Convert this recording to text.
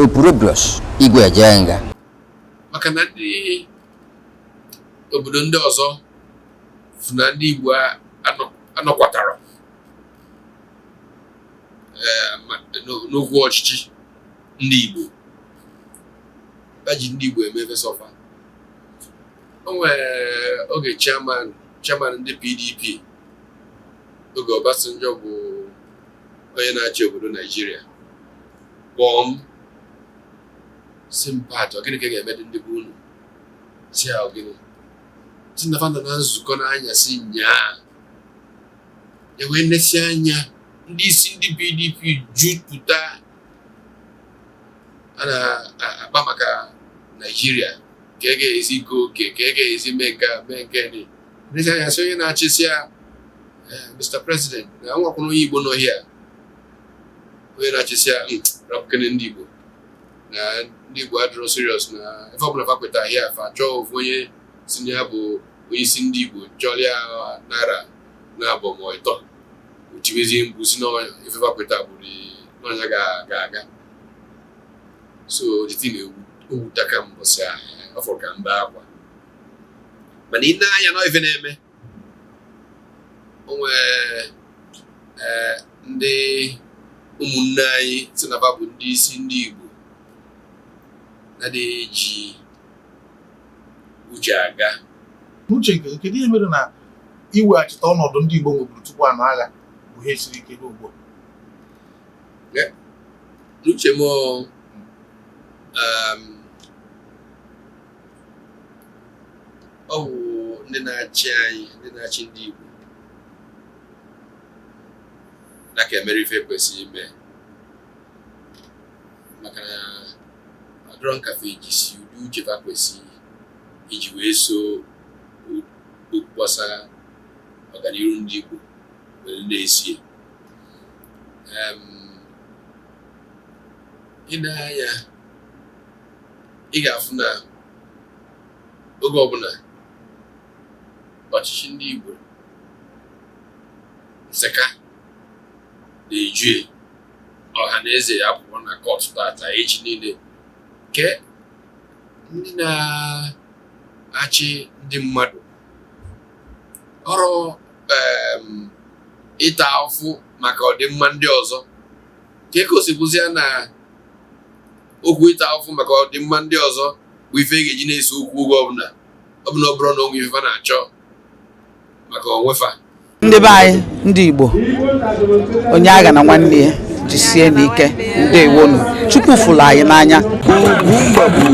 Opurobios Igwe Ejenga. Maka na ndị obodo ndị ọzọ fụ na ndị Igbo anọkwatara n'okwu ọchịchị ndị Igbo, ha ji ndị Igbo eme ife sọ fa. O nwere oge chairman ndị PDP, oge Obasanjo bụ onye na-achị obodo Naijiria, kpọọ m, sị m, "Pat, ọ gịnị ka ga-eme ndị bụ unu?" Si ya, "Gịnị?" Si na fa nọ na nzukọ n'anyasị nyaa, ya wee nesi anya ndị isi ndị PDP jupụta, a na-akpa maka Naijiria, ka e ga-esi go oke, ka e ga-esi mee nke a, mee nke ni. Nesi anya, sị onye na-achịsi ya, "Mr. President, na nwakwana onye Igbo nọ here." Onye na-achịsi ya, "Rapụkene ndị Igbo, na ndị Igbo adịrọ serious na ife ọbụla fa kweta here. Fa chọọ ofu onye si na ya bụ onye isi ndị Igbo, chọrọ ya naira na abụọ ma ịtọ, otibezie mkpu si na ife fa kweta bụrụ n'ọnya ga-aga." So the thing ewutaka mbọsị ahụ, ọ fọrọ ka mbe akwa. Mana ị na-anya na ife na-eme, o nwee ndị ụmụnne anyị si na fa bụ ndị isi ndị Igbo na-adịghị eji uche aga. N'uche nke gị, kedu ihe mere na iweghachite ọnọdụ ndị Igbo nweburu tupu anụ agha bụ ihe siri ike ruo ugbu a? N'uche m, ọ bụ ndị na-achị anyị, ndị na-achị ndị Igbo, na ka emere ife kwesịrị ime, maka na ọ dịrọ nkafe ejisi ụdị uche fa kwesịrị iji wee so okwu gbasara ọganihu ndị Igbo wee na-esi. Ị na-anya, ị ga-afụ na oge ọbụla ọchịchị ndị Igbo, nseka na-eju ọha na eze ya pụọ na court tata echi niile ke ndị na-achị ndị mmadụ ọrụ, ịta afụ maka ọdịmma ndị ọzọ, ka e kosipụzia na okwu ịta afụ maka ọdịmma ndị ọzọ bụ ife e ga-eji na-ese okwu oge ọbụla ọbụla, ọ bụrụ na onwe ife fa na-achọ maka onwe fa. Ndị be anyị, ndị Igbo, onye agha na nwanne ya, jisie n'ike. Ndewonu. Chukwu fụrụ anyị n'anya.